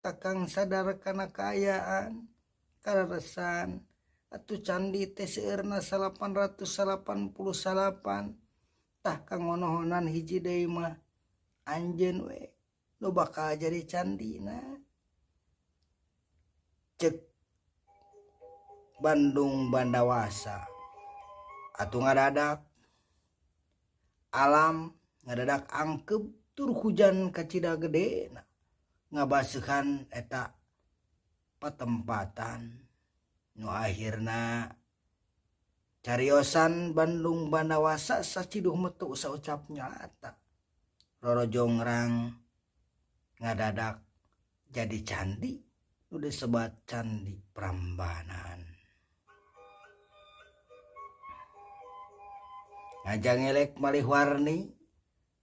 Takang sadar kana kaayaan kaleresan atuh candi teh seueurna 889 tah kangonohonan hiji deui mah anjeun we nu bakal jadi candina. Cek Bandung Bandawasa atuh ngadadak alam ngadadak angkep tur hujan kacida gedena ngabaseuhan eta patempatan nu akhirna cariosan Bandung Bandawasa saciduh metu saucap nyata Roro Jongrang ngadadak jadi candi nu disebat Candi Prambanan. Ngajangelek malih warni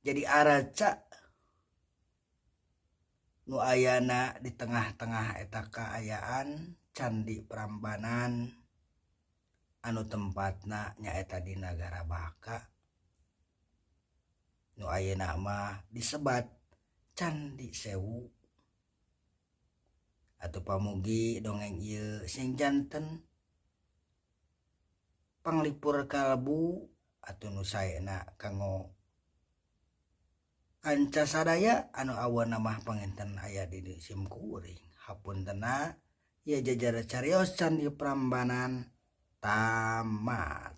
jadi araca nu ayana di tengah-tengah eta kaayaan Candi Prambanan anu tempatna nyaeta di Nagara Baka nu ayeuna mah disebat Candi Sewu. Atuh pamugi dongeng ieu sing janten panglipur kalbu atuh nu saena kanggo kanca sadaya anu aweuna mah panginten aya di sim kuring. Hapuntenna ieu jajar carios Candi Prambanan tamat.